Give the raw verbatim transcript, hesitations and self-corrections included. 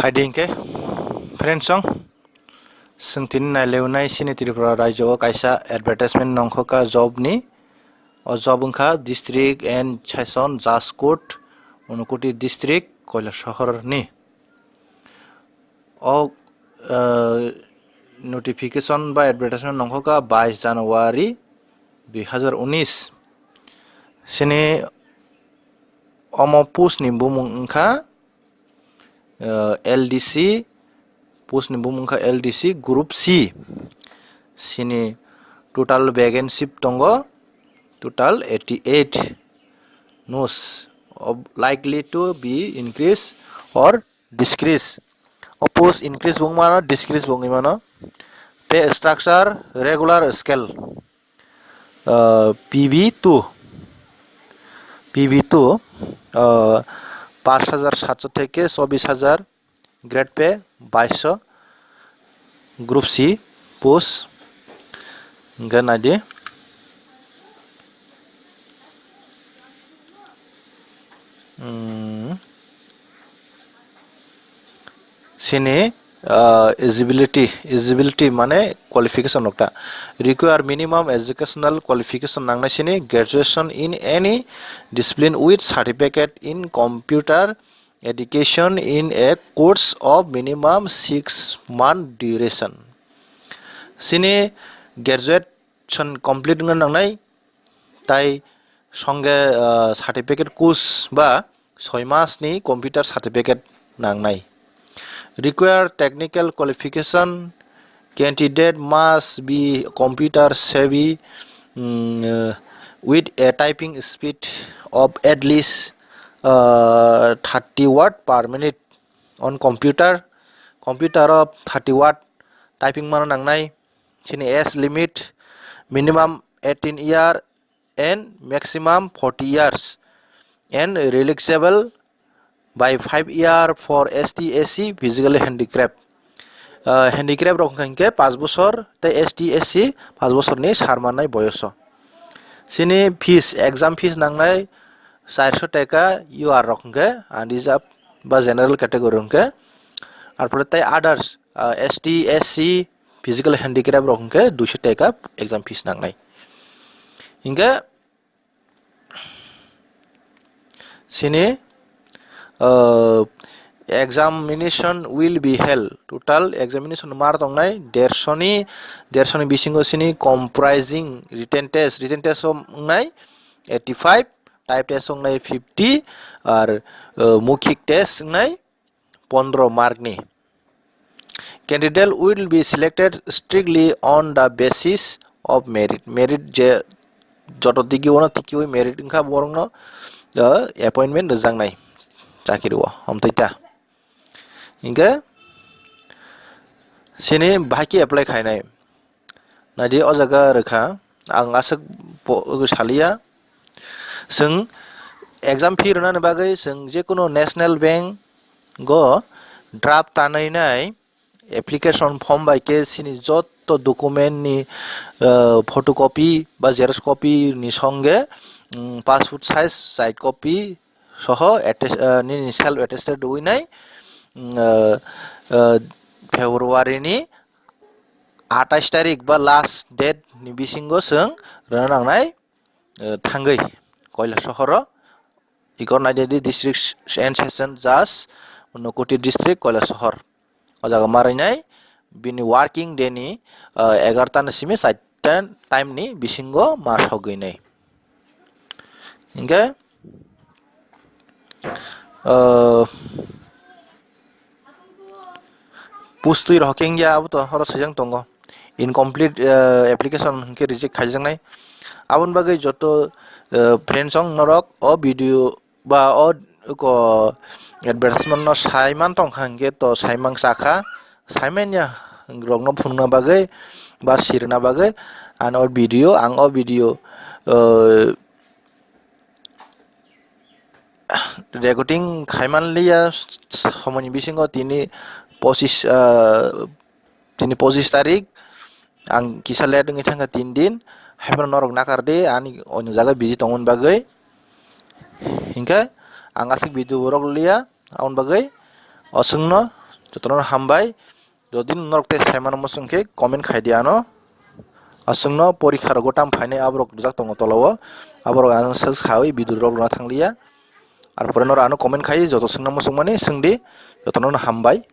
Adi hingke, friends song, chwng tini nailainai chini Tripura rajyo o kaisa advertisement nongkha job ni. O job wngkha District and Session Judge Court, Unakoti District, Kailasahar ni. O, eh, notification ba advertisement nongkha bais January dui hazar unis. Chini omo post ni bumung wngkha, eh, L D C, post ni bumung wngkha L D C Group C. Chini total vacancy tongo, total eighty eight. Nos, ob-, likely to be increase or decrease. O post increase bo wngmano, decrease bo wngmano. Pay structure, regular scale. Uh, P B two, P B two, uh, পাঁচ হাজার সাতশো থেকে চব্বিশ হাজার, grade pay বাইশশো, Group C post. Hingke naidi. Hmm. Chini, ah, eligibility, eligibility mane qualification rok ta. Require minimum educational qualification nangnai chini graduation in any discipline with certificate in computer education in a course of minimum six month duration. Chini graduation complete wngna nangnai, tai songe, ah, certificate course ba soi mas ni computer certificate nangnai. Require technical qualification, candidate must be computer savvy, mm, uh, with a typing speed of at least, uh, thirty word per minute on computer. Computer o thirty word typing mano nangnai. Chini age limit minimum eighteen year and maximum forty years and relaxable by five year for S T, S C, physically handicap. Ah, handicap rok hingke paanch bosor tei S T, S C paanch bosor ni sar mannai boyoso. Chini fees, exam fees nangnai charso teka U R rok hingke unreserved ba general category hingke. Arpore tei others, ah, S T, S C, physical handicap rok hingke duiso teka exam fees nangnai. Hingke chini, uh, examination will be held. Total examination mar tongnai derso ni, derso ni bisingo chini comprising written test, written test o wngnai eighty five, type test wngnai fifty, ar, uh, mukhik test wngnai pondro mark ni. Candidate will be selected strictly on the basis of merit. Merit je joto tigi ono tigi oi merit wngkha borokno, uh, appointment rwjaknai chakiri o, hamtwi ta. Hingke chini bahai khe apply khainai. Naidi o jaga rwkha, ang aswk bo-, saliya. Chwng exam fee rwnani bagwi chwng jekunu National Bank o draft tanwi nai application form bai khe chini joto document ni, ah, photocopy ba xerox copy ni songe, mm, passport size side copy soho attest-, ah, nini self attested rwui nai, mm, ah, ah, February ni atais tarik ba last date ni bisingo chwng rwna nangnai, eh, thangwi Kailasahar o, ikor naidi District and Session Judge, Unakoti District, Kailasahar. O jaga ma rwnai bini working day ni, eh, egarta ni simi charta time ni bisingo ma sogwi nai. Hingke, eh, pustwi rok hingya abo to oro swijang tongo. Incomplete, eh, application hingke reject khaijaknai. Aboni bagwi joto, eh, friends rok norok o video ba o eko advertisement no sai man tongkha hingke to sai mang sakha, sai manya rokno phunukna bagwi ba sirna bagwi ano video, ang o video, eh, recording khaiman liya, somoini bisingo tini pochis, ah, tini pochis tarik, ang kisa late wngwi thangkha tin din, haiphano norok nakar di, ani onyo jaga busy tongmani bagwi. Hinkhe ang aswk video borok liya, aboni bagwi o chwngno Jotono hambai. Jodi norok tei saimano muchung khe comment khai di ano. Aswkno porikha rogo tam phainai aborok rijak tongo tolao. Aborok ang sal sawi video rok rwna thangliya. Ar pore norok ano comment khai joto swngna muchung mani swng di. Jotono hambai.